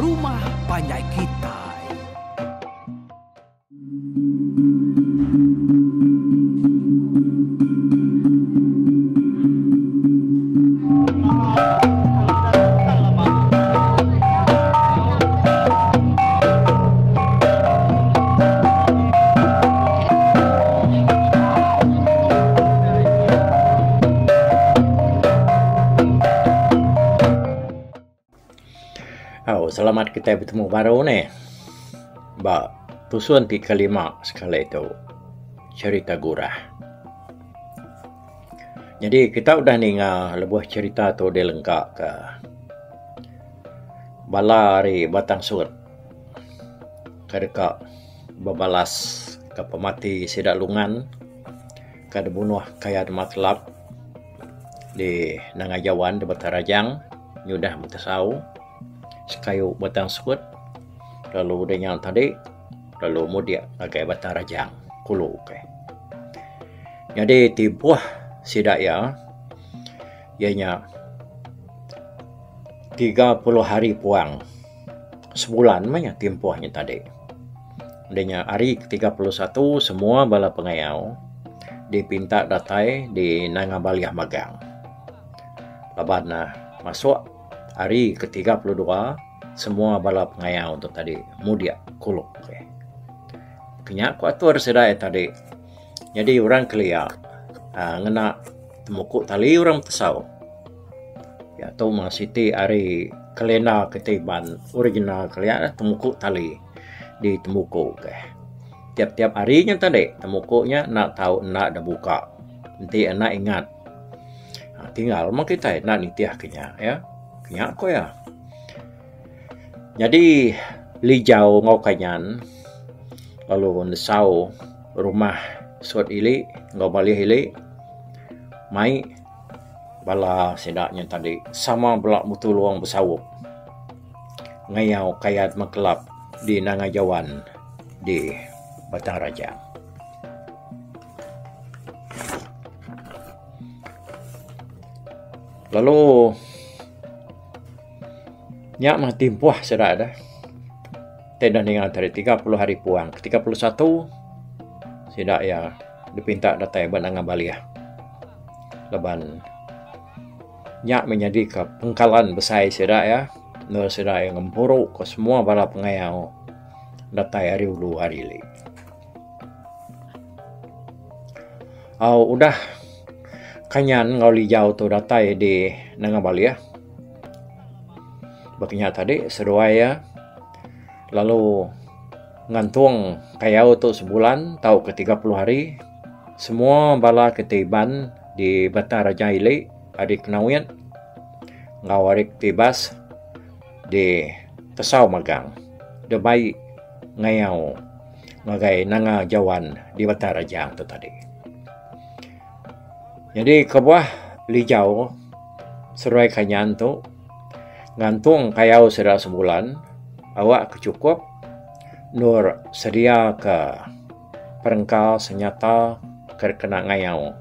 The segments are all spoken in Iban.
rumah panjai kitai. Au selamat kitai betemu baru neh ba tusun ti kelima sekali tu cherita gurah. Nyadi kita udah ninga lebuh cherita tu dilengka ka bala ari Batang Sut ke deka bebalas ka pemati sida lungan ka dibunuh Kayan Matlab di Nanga Jawan di Batang Rajang nyudah betesau sekayu Batang Sut lalu udah nya tadi lalu mudik ngagai Batang Rajang kulu ke. Nyadi timpuh sida iya iya nya 30 hari puang sebulan meh nya timpuh nya tadi. Udah nya hari ke 31 semua bala pengayau dipinta datai di Nanga Balih Magang. Laban ne masuk hari ke 32 semua bala pengayau tu tadi mudik kulok. Kinya ku atur sida iya tadi. Nyadi orang kelia aaa ngena temuku tali orang tesau. Iya tu mah siti ari kalenda kitai Iban original kelia temuku tali di temuku ke. Tiap tiap hari nya tadi temuku nya enda tau enda da buka enti enda ingat aaa tinggal mah kitai enda nitih ke nya iya. Nya ku iya. Nyadi Lijau enggau Kanyan lalu nesau rumah Sut ili enggau Balih ili mai bala sida nya tadi sama bela betulung besaup ngayau Kayan Mengkelap di Nanga Jawan di Batang Rajang. Lalu Nya mah timpuh sida deh. Ti dah ninga tadi 30 hari puang ke 31 sida iya dipinta datai ba Nanga Balih laban nya meh nyadi ka pengkalan besai sida iya endur sida iya ngempuru ka semua bala pengayau datai ari ulu ari ili. Au udah Kanyan enggau Lijau tu datai di Nanga Balih. Ba kinya tadi seduai iya lalu ngantung kayau tu sebulan tauka 30 hari semua bala kitai Iban di Batang Rajang Ili ari Kenawit enggau ari Tibas di Tesau Magang dibai ngayau ngagai Nanga Jawan di Batang Rajang tu tadi. Nyadi kebuah Lijau seruai Kanyan tu ngantung kayau sida sebulan awak ke chukup endur sedia ke perengka senyata ke kena ngayau.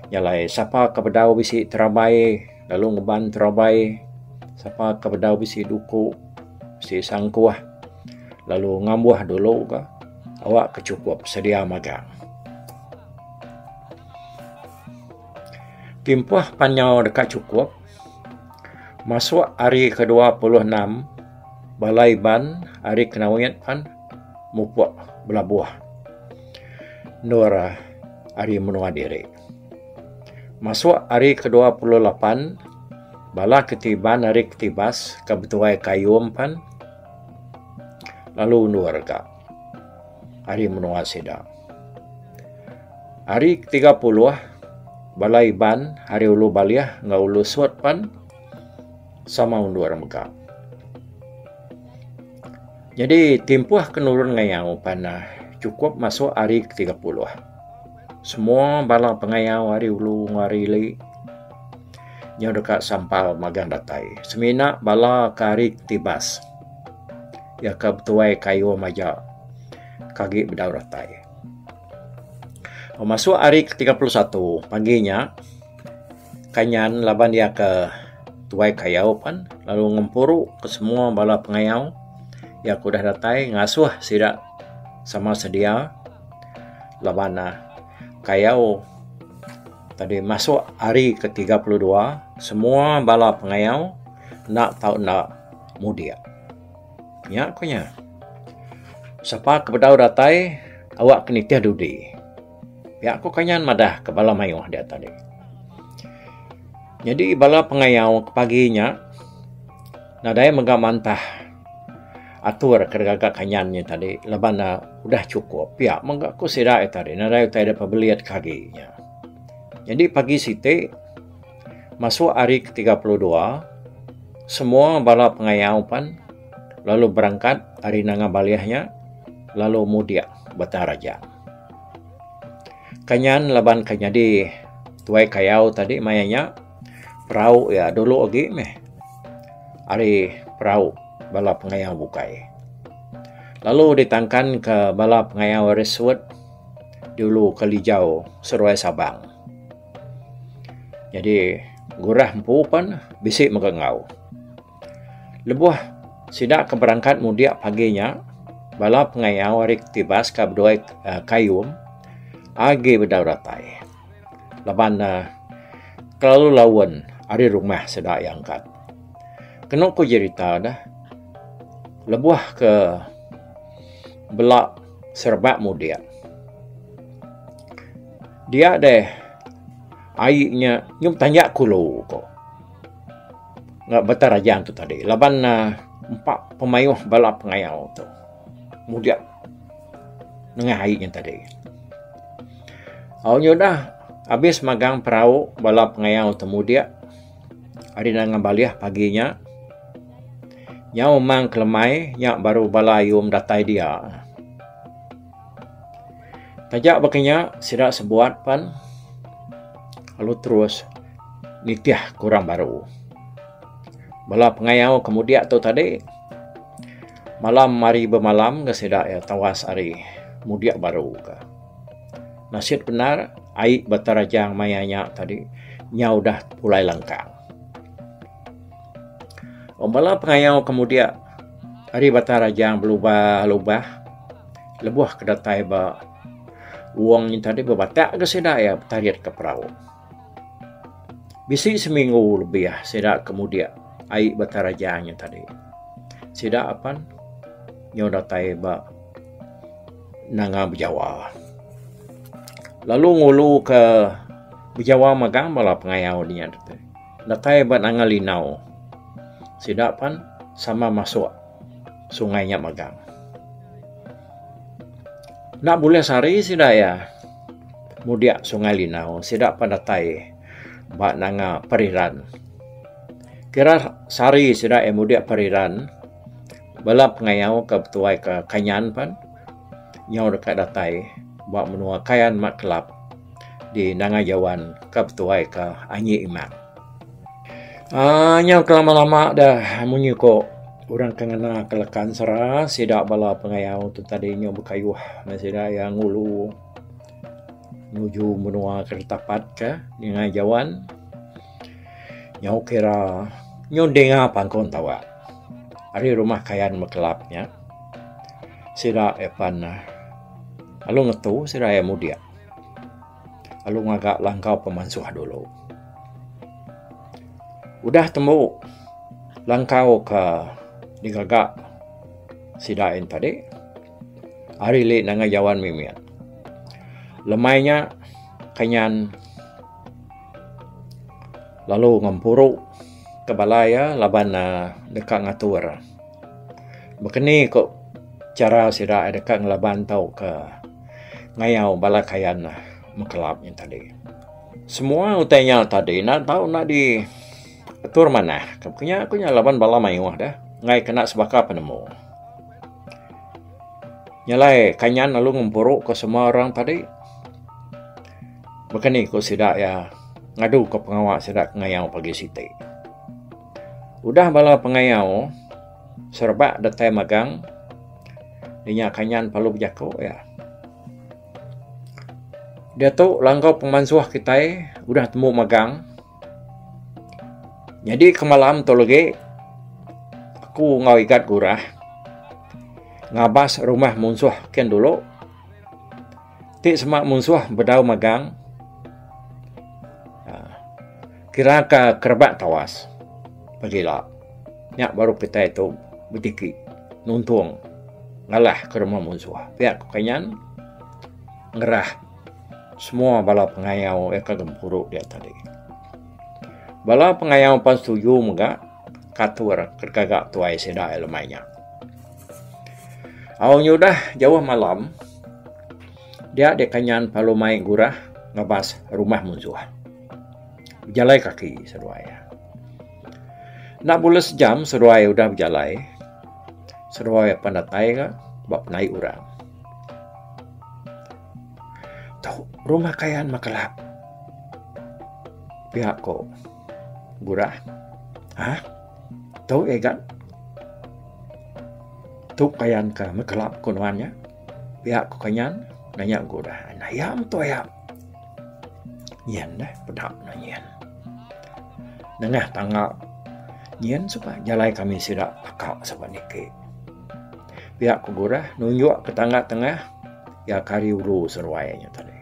Nya alai sapa ke bedau bisi terabai lalu ngeban terabai sapa ke bedau bisi duku bisi sangkuh lalu ngambuh dulu ka awak ke chukup sedia magang. Timpuh panjau deka chukup masuk hari ke 26 bala Iban ari Kenawit pan mupuk belabuh endur ari menua diri. Masuk hari ke 28 bala Ketiban ari Ketibas ke betuai Kayum pan lalu endur ka ari menua sida. Hari ke 30 bala Iban ari Ulu Balih enggau Ulu Sut pan sama undur mega. Nyadi timpuh ke nurun ngayau pan chukup masuk hari ke 30. Semua bala pengayau ari ulu enggau ari ili nyau deka sampal magang datai. Semina bala ke ari Tibas iya ke betuai Kayum aja ke agi bedau datai. Masuk hari ke 31 pagi nya Kanyan laban iya ke. Tuai Kayau pan lalu ngempuru ke semua bala pengayau iya ke udah datai ngasuh sida sama sedia laban ne kayau tadi masuk hari ke 32 semua bala pengayau enda tau enda mudik. Nya ku nya. Sapa ke bedau datai awak ke nitih dudi. Pia ku Kanyan madah ke bala mayuh dia tadi. Nyadi bala pengayau ke pagi nya nadai mega mantah atur ke digaga Kanyan nya tadi laban ne udah chukup. Pia mega ku sida iya tadi nadai utai da pebelit ke agi nya. Nyadi pagi siti masuk hari ke 32 semua bala pengayau pan lalu berangkat ari Nanga Balih nya lalu mudik Batang Rajang. Kanyan laban ke nyadi tuai kayau tadi maya nya perau iya dulu agi meh ari perau bala pengayau bukai. Lalu ditangkan ke bala pengayau ari Sut dulu ke Lijau seruai Sabang. Nyadi Gurah empu pen bisi mega enggau. Lebuh sida ke berangkat mudik pagi nya, bala pengayau ari Tibas ka beduai Kayum agi bedau datai laban ne kelalu laun ari rumah sida iya angkat. Kenu ku jerita deh lebuh ke bela serebak mudik dia deh ai nya nyau betanjak kulu ko. Enggau Batang Rajang tu tadi laban ne empa pemayuh bala pengayau tu mudik nengah ai nya tadi. Au nyudah abis magang perau bala pengayau tu mudik ari nanga balih pagi nya nyau umang kelemai nya baru bala ayum datai dia. Taja baka nya sida sebuat pan lalu terus nitih ke orang baru. Bala pengayau ke mudik tu tadi malam hari bemalam ga sida iya tawas ari mudik baru ka. Nasit bendar ai Batang Rajang maya nya tadi nyau udah pulai langkang. Bala pengayau ke mudik ari Batang Rajang belubah lubah lebuh ke datai ba wong nya tadi bebatak ga sida iya betarit ka perau. Bisi seminggu lebih sida ke mudik ai Batang Rajang nya tadi. Sida apan nyau datai ba Nanga Bejawa. Lalu ngulu ke Bejawa magang bala pengayau nya tadi. Datai ba Nanga Linau sida pan sama masuk sungai nya magang. Enda bulih sehari sida iya mudik Sungai Linau sida pan datai ba Nanga Periran. Kira sehari sida iya mudik Periran bala pengayau ke betuai ke Kanyan pan nyau deka datai ba menua Kayan Mat Kelap di Nanga Jawan ke betuai ke Anyi Imang. Aaa nyau ke lama-lama da munyi ko orang ke ngena ke leka ensera sida bala pengayau tu tadi nyau bekayuh meh sida iya ngulu nuju menua ke ditapat ke Nanga Jawan nyau kira nyau dinga pangkong tawa ari rumah Kayan Mekelap nya sida iya pan lalu ngetu sida iya mudik. Lalu ngaga langkau pemansuh dulu. Udah tembu langkau ke digaga sida en tadi ari ili nanga jawan mimit. Lemai nya Kanyan lalu ngempuru ke bala iya laban ne deka ngatur. Baka ni ko chara sida deka ngelaban tauka ngayau bala kayan mekelap nya tadi. Semua utai nya tadi enda tau enda di atur manah. Ku nya ku nya laban bala mayuh deh enggai kena sebaka penemu. Nya alai kanyan lalu ngempuru ka semua orang tadi baka ni ku sida iya ngadu ka pengawa sida ke ngayau pagi siti. Udah bala pengayau serebak datai magang inya kanyan perlu bejaku iya. Diatu langkau pemansuh kitai udah tembu magang. Nyadi ke malam tu legi aku enggau Igat Gurah ngabas rumah munsuh kin dulu. Ti sema munsuh bedau magang aaa kira ka kerebak tawas pagila nya baru kitai tu betiki nuntung ngalah ke rumah munsuh. Pia ku Kanyan ngerah semua bala pengayau iya ka gempuru dia tadi. Bala pengayau pan setuju mega katur ke gaga tuai sida iya lemai nya. Au nyudah jauh malam dia dek Kanyan lalu mai gurah ngabas rumah munsuh. Bejalai kaki seduai iya. Enda bulih sejam seduai udah bejalai seduai apan datai ga ba penaik orang. Tu rumah Kayan Mekelap pia ko gurah. Hah tu iya ga. Tu kayan ka mekelap ku nuan nya. Pia ku Kanyan nanya Gurah. Aya meto aya. Nyin deh peda ne nyin. Nengah tangga nyin suba jalai kami sida aka suba niki. Pia ku Gurah nunjuk ke tangga tengah iya ke ari ulu seduai nya tadi.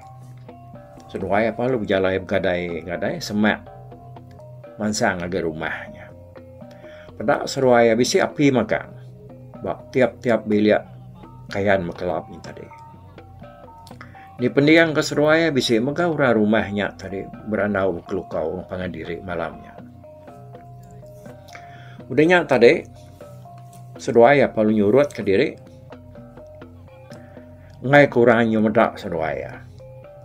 Seduai apan lalu bejalai begadai gadai semak mansang ngagai rumah nya. Peda seduai bisi api magang ba tiap-tiap bilik kayan mekelap nya tadi. Dipending ka seduai bisi mega orang rumah nya tadi berandau bekelukau enggau pangan diri malam nya. Udah nya tadi seduai iya perlu nyurut ka diri enggai ke orang nyu meda seduai iya.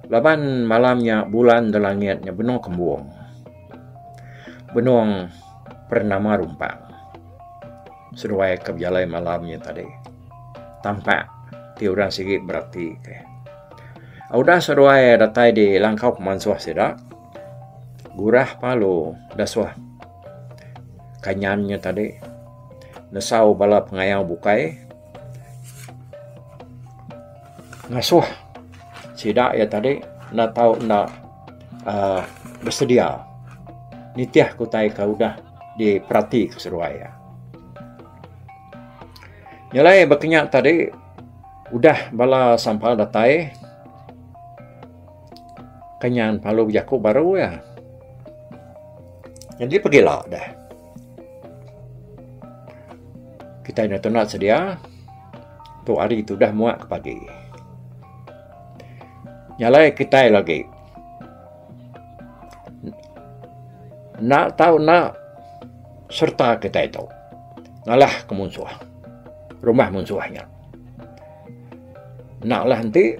Laban malam nya bulan da langit nya benung kembung. Benung perenama rumpang seduai ke bejalai malam nya tadi tampak ti orang sigi berati ke. Udah seduai datai di langkau pemansuh sida gurah palu dasuh kanyan nya tadi nesau bala pengayau bukai ngasuh sida iya tadi enda tau enda uhh besedia nitih ke utai ke udah diperati ke seduai iya. Nyelai ba kinya tadi udah bala sampal datai kenyan lalu bejaku baru iya. Nyadi pegila deh. Kitai enda tunda sedia tu hari tudah muak ke pagi. Nyalai kitai lagi enda tau enda serta kitai tu ngalah ke munsuh rumah munsuh nya. Enda lah enti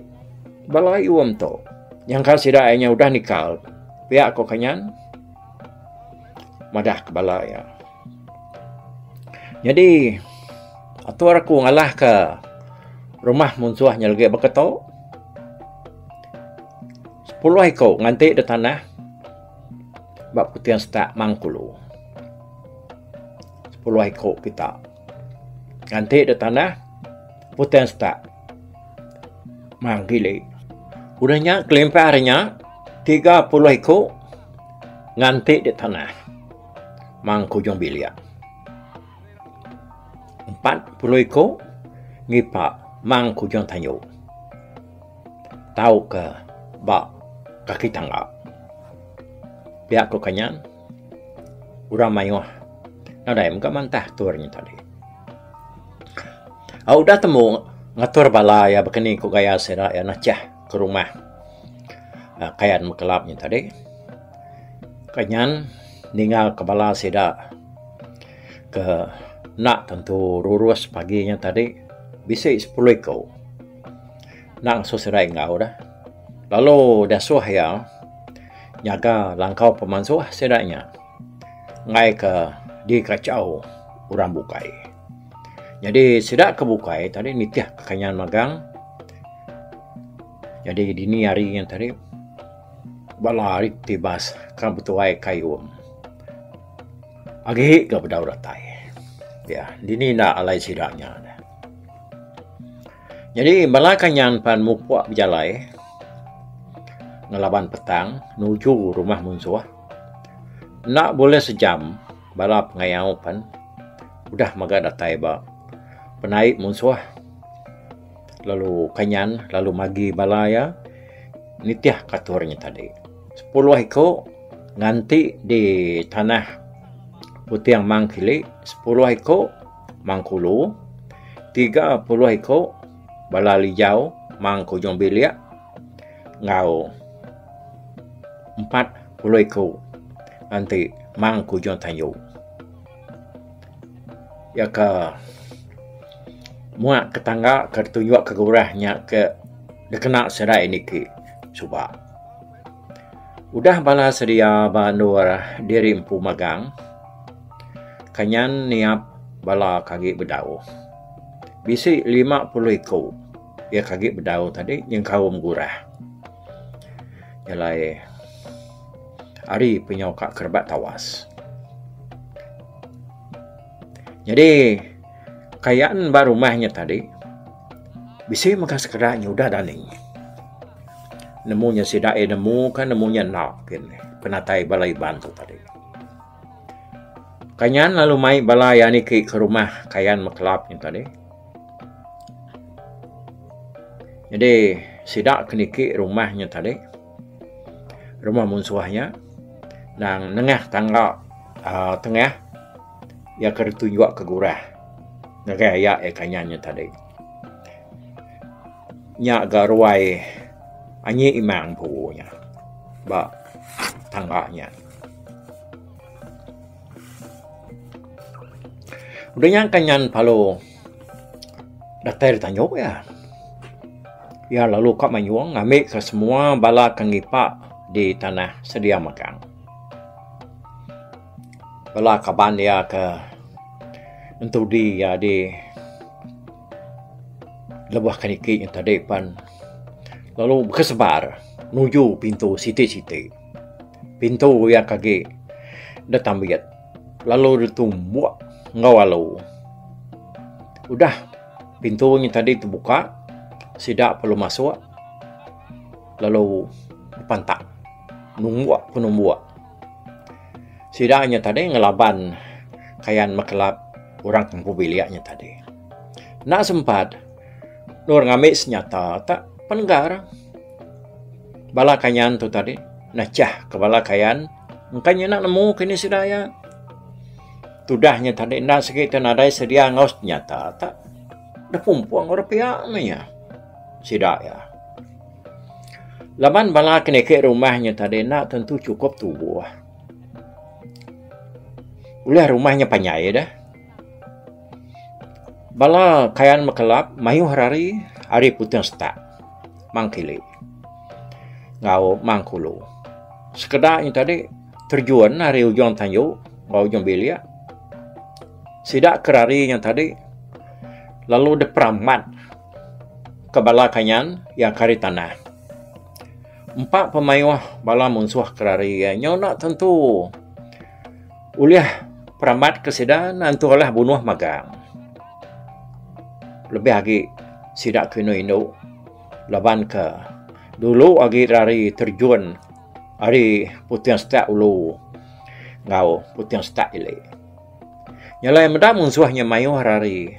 bala ium tu nyangka sida inya udah nikal pia ko Kanyan madah ke bala iya. Nyadi atur aku ngalah ka rumah munsuh nya lagi baka tu sepuluh iko nganti da tanah ba puting setak Mangkulu. Sepuluh iko kita nganti da tanah puting setak Mangkili. Udah nya kelimpah ari nya 30 iko nganti da tanah. Mang kujung bilik. 40 iku ngipa mang kujung tanju tauka ba kaki tangga. Pia ku Kanyan, orang mayuh nadai mega mantah atur nya tadi. Au udah temu ngatur bala iya baka ni ku gaya sida iya nachah ke rumah kayan mekelap nya tadi. Kanyan ninga ke bala sida ke enda tentu rurus pagi nya tadi bisi sepuluh iku enda ngasuh sida enggau deh. Lalu dasuh iya nyaga langkau pemansuh sida nya enggai ke dikachau orang bukai. Nyadi sida ke bukai tadi nitih ke Kanyan magang nyadi dini hari nya tadi. Bala ari Tibas ka betuai Kayum agi ga bedau datai. Pia dini enda alai sida nya. Nyadi bala Kanyan pan mupuk bejalai ngelaban petang nuju rumah munsuh. Enda bulih sejam bala pengayau pen udah mega datai ba penai munsuh lalu Kanyan lalu magi bala iya nitih ka atur nya tadi. Sepuluh iku nganti di tanah Puting Mang Kili, sepuluh iku Mang Kulu, 30 iku bala Lijau Mang Kujung Bilik enggau 40 iku nganti Mang Kujung Tanju. Iya ke muak ke tangga ke ditunjuk ke gurah nya ke dikena sida niki suba. Udah bala sedia ba endur diri empu magang kanyan niap bala ke agi bedau. Bisi 50 iku iya ke agi bedau tadi nyengkaum gurah. Jalai ari penyau ka kerebak tawas. Nyadi kayan ba rumah nya tadi bisi mega sekeda nya udah dani. Nemu nya sida iya nemu ka nemu nya enda penatai bala Iban tu tadi. Kanyan lalu mai bala iya niki ke rumah kayan mekelap nya tadi. Nyadi sida ke niki rumah nya tadi rumah munsuh nya nang nengah tangga uhh tengah iya ke ditunjuk ke gurah ngagai aya iya kanyan nya tadi. Nya ga ruai anyi imang empu nya ba tangga nya. Udah nya kanyan lalu datai da tanju iya. Iya lalu ka mayung ngambi ka semua bala ke ngipa di tanah sedia magang. Bala kaban iya ke entudi iya di lebuh ke niki nya tadi pan lalu bekesebar nuju pintu siti-siti. Pintu iya ke agi ditambit lalu ditumbuk enggau alu. Udah pintu nya tadi tebuka sida perlu masuk lalu bepantap numbuk penumbuk. Sida nya tadi ngelaban kayan mekelap orang ke empu bilik nya tadi. Enda sempat endur ngambi senyata tak penenggar. Bala kayan tu tadi nachah ke bala kayan engka nya enda nemu kinih sida iya. Tudah nya tadi enda sigi te nadai sedia enggau senyata tak dipumpung orang pia meh iya sida iya. Laban bala ke niki rumah nya tadi enda tentu chukup tubuh. Ulih rumah nya panjai deh. Bala kayan mekelap mayuh rari ari puting setak Mang Kili enggau Mang Kulu. Sekeda nya tadi terjun ari ujung tanju enggau ujung bilik. Sida ke rari nya tadi lalu diperambat ke bala kayan iya ke ari tanah. Empa pemayuh bala munsuh ke rari iya nyau enda tentu ulih perambat ke sida nentu alah bunuh magang. Lebih agi sida ke indu indu laban ke dulu agi rari terjun ari puting setak ulu enggau puting setak ili. Nyalai meda munsuh nya mayuh rari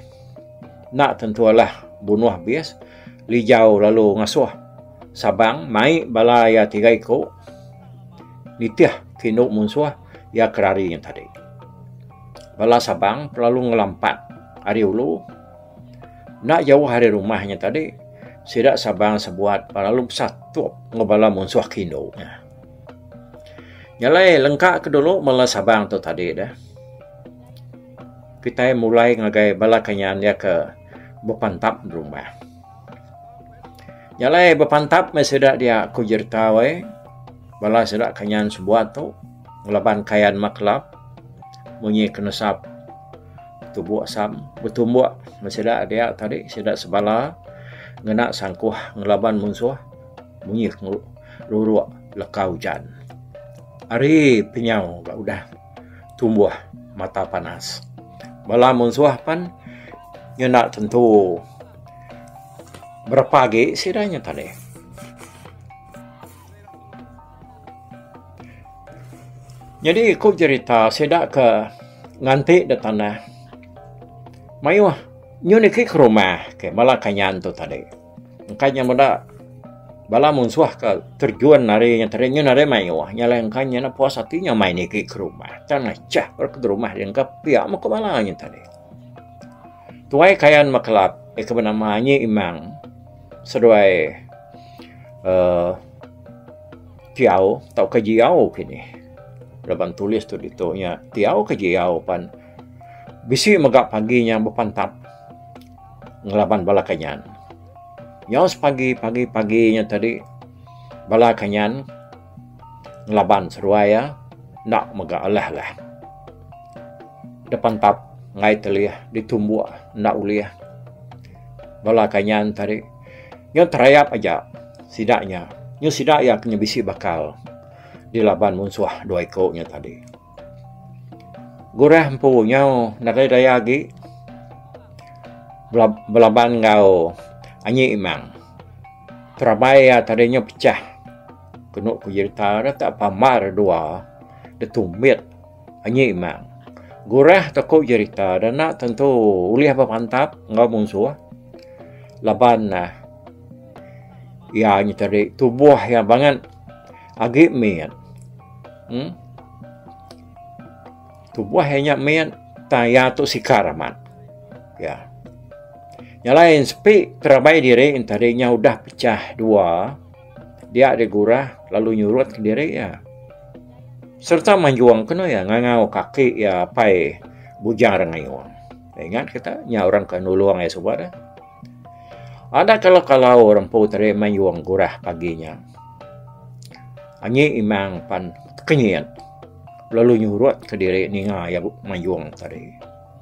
enda tentu alah bunuh abis lijau lalu ngasuh Sabang mai bala iya tiga iku nitih ke indu munsuh iya ke rari nya tadi. Bala Sabang lalu ngelampat ari ulu enda jauh ari rumah nya tadi sida Sabang sebuat lalu besatup enggau bala munsuh ke indu nya. Nya alai lengka ke dulu bala Sabang tu tadi deh. Kitai mulai ngagai bala kanyan iya ke bepantap rumah. Nya alai bepantap meh sida dia ku jerita weh bala sida kanyan sebuat tu ngelaban kayan makelap munyi ke nesap tubo asam betumbuk meh sida dia tadi sida sebala ngena sangkuh ngelaban munsuh munyi ke ruruk leka ujan. Ari pinyau ga udah tumbuh mata panas. Bala munsuh pan ngena tentu berapa agi sida nya tadi. Nyadi ku jerita sida ke nganti da tanah mayuh nyu niki ke rumah ke bala Kayan tu tadi. Engka nya meda bala munsuh ke terjun ari nya tadi nyu nadai mayuh nya alai engka nya puas ati nya mai niki ke rumah. Tang ngachah ke rumah diengka pia meh ku bala nya tadi. Tuai Kayan Mekelap ke benama Anyi Imang seduai uhh Tiau tauka Jiau kini laban tulis tu ditu nya Tiau ke Jiau pan bisi mega pagi nya bepantap ngelaban bala Kayan. Nyau sepagi pagi pagi nya tadi bala Kayan ngelaban seduai iya enda mega alah lah. Depantap enggai telih ditumbuk enda ulih bala Kayan tadi nyau terayap aja sida nya nyau sida iya ke bisi bakal dilaban munsuh dua iku nya tadi. Gurah empu nyau nadai daya agi belaban enggau anyi imang. Terabai iya tadi nyau pecah kenu ku jerita ira tak pambar dua ditumbit. Anyi imang. Gurah teku jerita da enda tentu ulih bepantap enggau munsuh laban ne iya nya tadi tubuh iya bangat agi mit uhh tubuh iya nya mit tang iya tu sikar amat. Iya. Nya alai sepi terabai diri tadi nya udah pecah dua. Dia deh gurah lalu nyurut kediri iya. Sereta manjung kenu iya ngangau kaki iya apai Bujang Rengayung. Ingat kita nya orang ke nulung iya suba deh. Ada kalau-kalau orang empu tadi manjung gurah pagi nya. Anyi imang pan tekenyit lalu nyurut kediri ninga iya manjung tadi.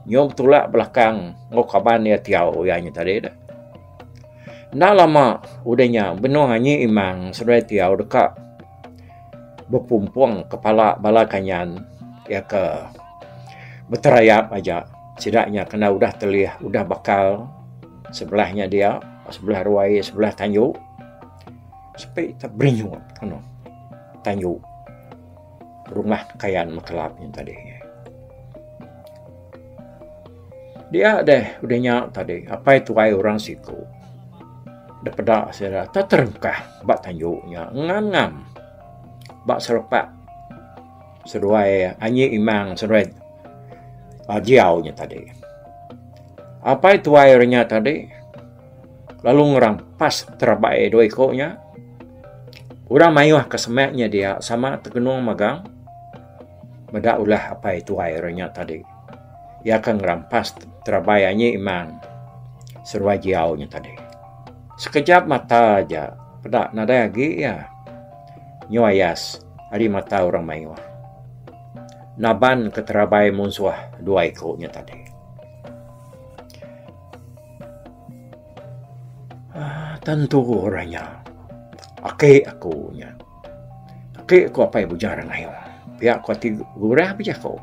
Nyau betulak belakang enggau kaban iya tiau iya nya tadi deh. Enda lama udah nya benung anyi imang seduai tiau deka bepumpung kepala bala Kanyan iya ke beterayap aja sida nya kena udah telih udah bakal sebelah nya dia sebelah ruai sebelah tanju sepi te berinyut kenu tanju rumah Kayan Mekelap nya tadi. Dia deh udah nya tadi apai tuai orang siku da peda sida teterengkah ba tanju nya ngam ngam ba serepak seduai anyi imang seduai ajiau nya tadi. Apai tuai orang nya tadi lalu ngerampas terabai dua iku nya orang mayuh ke semak nya dia sama tegenung magang meda ulah apai tuai orang nya tadi. Iya ke ngerampas terabai anyi imang seruai jiau nya tadi. Sekejap mata aja peda nadai agi iya nyu ayas ari mata orang mayuh. Naban ke terabai munsuh dua iku nya tadi. Aaa tentu orang nya aki aku nya. Aki ku apai Bujang Rengayong. Pia ku ati Gurah bejaku.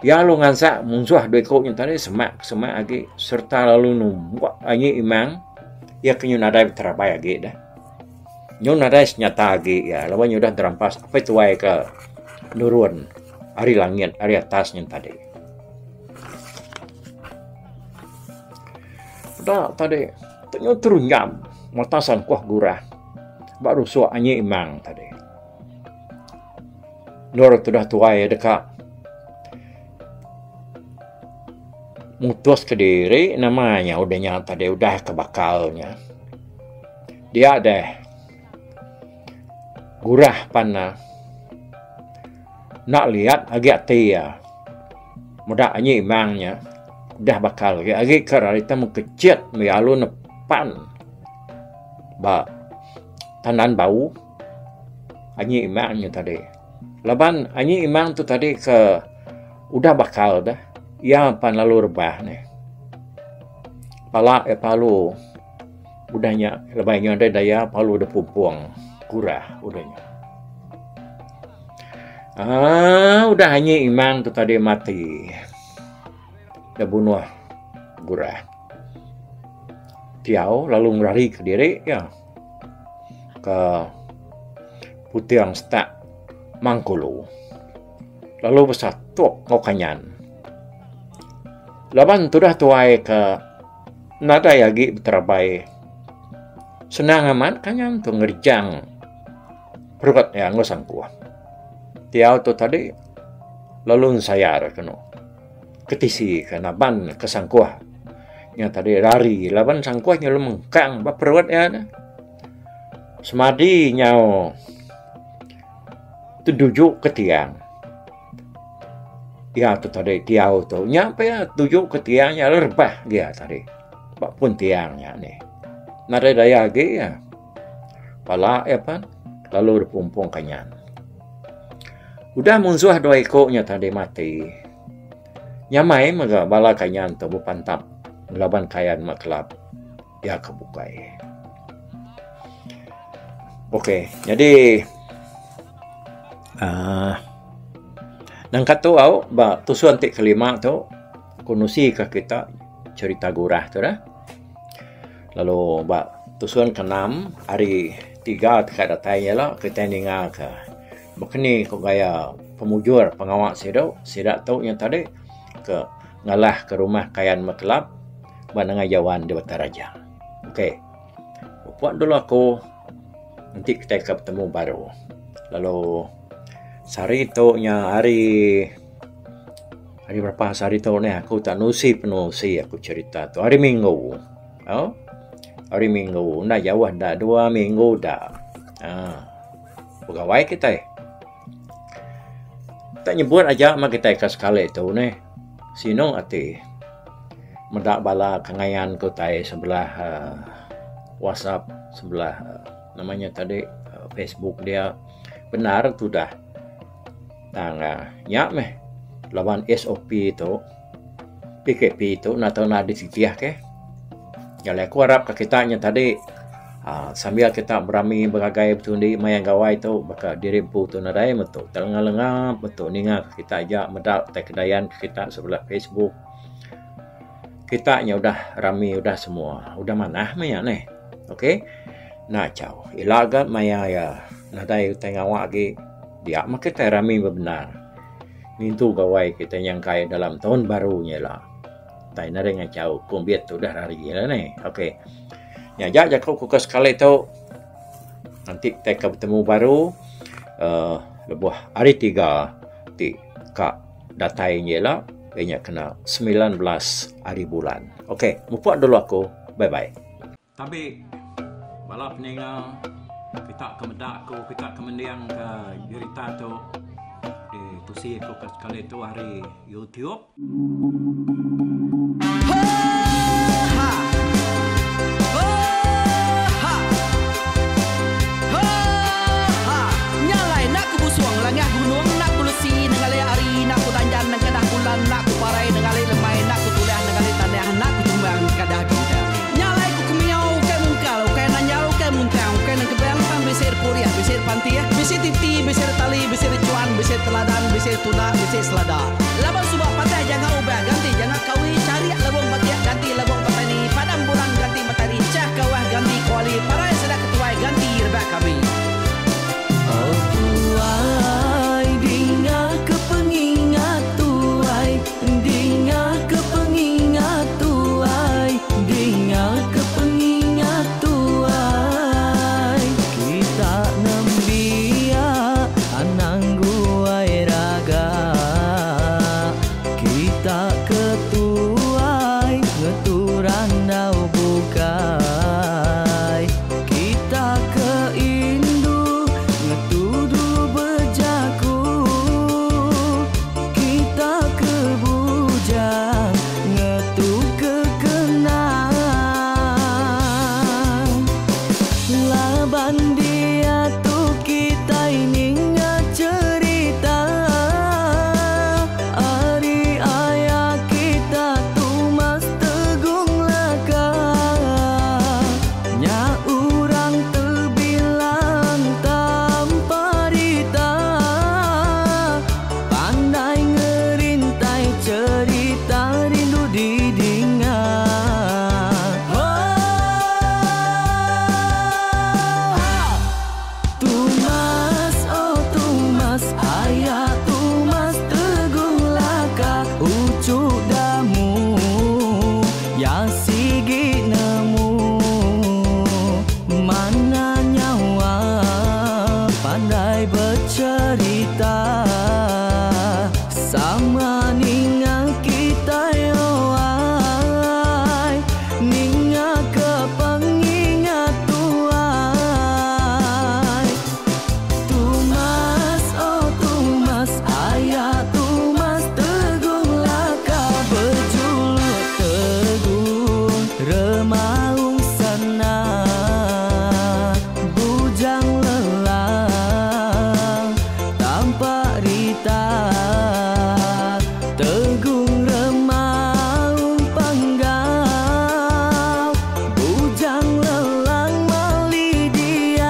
Iya lalu ngansak munsuh dua iku nya tadi semak semak agi sereta lalu numbuk anyi imang iya ke nyu nadai beterabai agi deh. Nyu nadai senyata agi iya laban iya udah terampas apai tuai ke nurun ari langit ari atas nya tadi. Peda tadi nyu terunyam mata sangkuh Gurah ba rusuk anyi imang tadi. Endur tudah tuai deka mutus kediri nama nya udah nya tadi udah ke bakal nya. Dia deh gurah pan ne enda liat agi ati iya meda anyi imang nya udah bakal agi agi ke rita mekechit meh lalu nepan ba tandan bau. Anyi imang nya tadi. Laban anyi imang tu tadi ke udah bakal deh iya pan lalu rebah neh. Pala iya palu udah nya lebai nya deh daya palu deh pumpung kurah udah nya. Aaa udah anyi imang tu tadi mati da bunuh gurah. Tiau lalu ngerari kediri iya. Ke puting setak Mangkulu lalu besatup enggau Kanyan. Laban tudah tuai ke nadai agi beterabai senang amat Kanyan tu ngerejang perut iya enggau sangkuh. Tiau tu tadi lalu ensayar kenu ketisi ke naban ke sangkuh nya tadi rari laban sangkuh nya lalu mengkang ba perut iya ne. Semadi nyau teduju ke tiang. Iya tu tadi tiau tu nya pa iya tuju ke tiang nya lalu rebah iya tadi ba pun tiang nya nih. Nadai daya agi iya. Pala iya pan lalu dipumpung kanyan. Udah munsuh dua iku nya tadi mati nyamai mega bala kanyan tu bepantap ngelaban kayan meh kelab. Iya ke bukai. Okey, nyadi uhh nangka tu au ba tusun ti kelima tu ku nusi ka kita cherita gurah tu dah. Lalu ba tusun ke enam hari tiga ti ka datai ila kitai ninga ka baka ni ku gaya pemujur pengawa sidu sida tu nya tadi ke ngalah ka rumah Kayan Mekelap. Ba nengah jawan di Batang Rajang. Ok. Puan dulu aku enti kitai ka betemu baru. Lalu sehari tu nya hari hari berapa sehari tu neh aku tak nusi penusi aku cerita tu hari minggu. Au. Hari minggu enda jauh enda dua minggu da. Aaa begawai kitai. Tak nyebut aja meh kitai ka sekali tu neh. Sinu ati meda bala ke ngayan ke utai sebelah uhh whatsapp sebelah nama nya tadi facebook dia bendar tudah tang nya meh laban SOP tu PKP tu enda tau enda dititih ke. Jalai aku arap ka kita nya tadi uhh sambil kita berami begagai betundi maya gawai tu baka diri empu tu nadai metu telenga lenga metu ninga kita aja meda utai kedayan kita sebelah facebook. Kita nya udah rami udah semua udah manah meh nya neh. Ok enda chau ila ga maya iya nadai utai ngawa agi dia meh kitai rami bebendar ngintu gawai kitai nyangkai dalam taun baru nya ila. Tai nadai ngachau kumbit tu udah rari ila neh. Ok. Nya aja jaku ku ke sekali tu. Enti kitai ka betemu baru uhh lebuh hari tiga ti ka datai ngi ila iya nya kena 19 hari bulan. Ok mupuk dulu aku. Bye bye. Tabi bala peninga kita ke meda aku kita ke mending ka jerita tu ditusi aku ke sekali tu ari YouTube. Oh tuai dinga ke pengingat tuai dinga ke pengingat tuai dinga ke pengingat tuai kita nembiak anang guai raga. Sama ninga kitai oh ai Ninga ke pengingat tuai Tumas oh tumas aya tumas teguh laka bejuluk teguh remaung sana bujang lelang tampak rita tegung remaung panggau bujang lelang mali diau.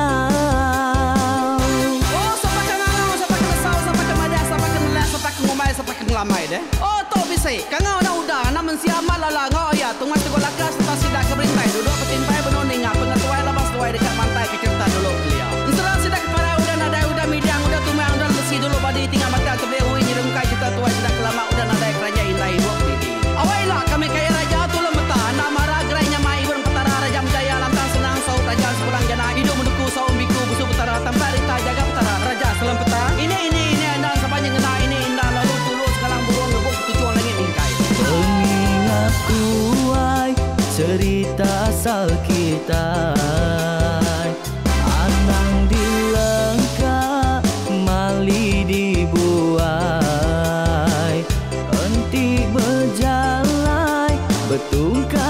Oh sapa ke ngangau sapa ke nesau sapa ke madah sapa ke nelak sapa ke ngumbai sapa ke ngelamai deh. Oh tu bisi kangau enda udah anak mensia amat lala enggau iya tungai teguh laka sereta sida ke berintai duduk betimpai benung ninga pengetuai laban seduai deka mantai ke cherita dulu kelia. Ensera sida ke parai udah nadai udah midang udah tumang udah lesi dulu badi tinggal batang tebeli ui nyerungkai cherita tuai sida ke lama udah nadai keranjai indai idup didi. Awai ila kami kaya raja tulung meta enda mara gerai nyamai ibun petara raja menjaya lantang senang saut raja sepulang jana idup menuku saum biku busu petara tampak rita jaga petara raja selem peta ini ini ini enda sapa nyengena ini enda lalu tulu sekalang burung ngebuk ketuchung langit mingkai. Pengingat tuai cerita asal kitai Anang dilengka mali dibuai Enti bejalai betungkat.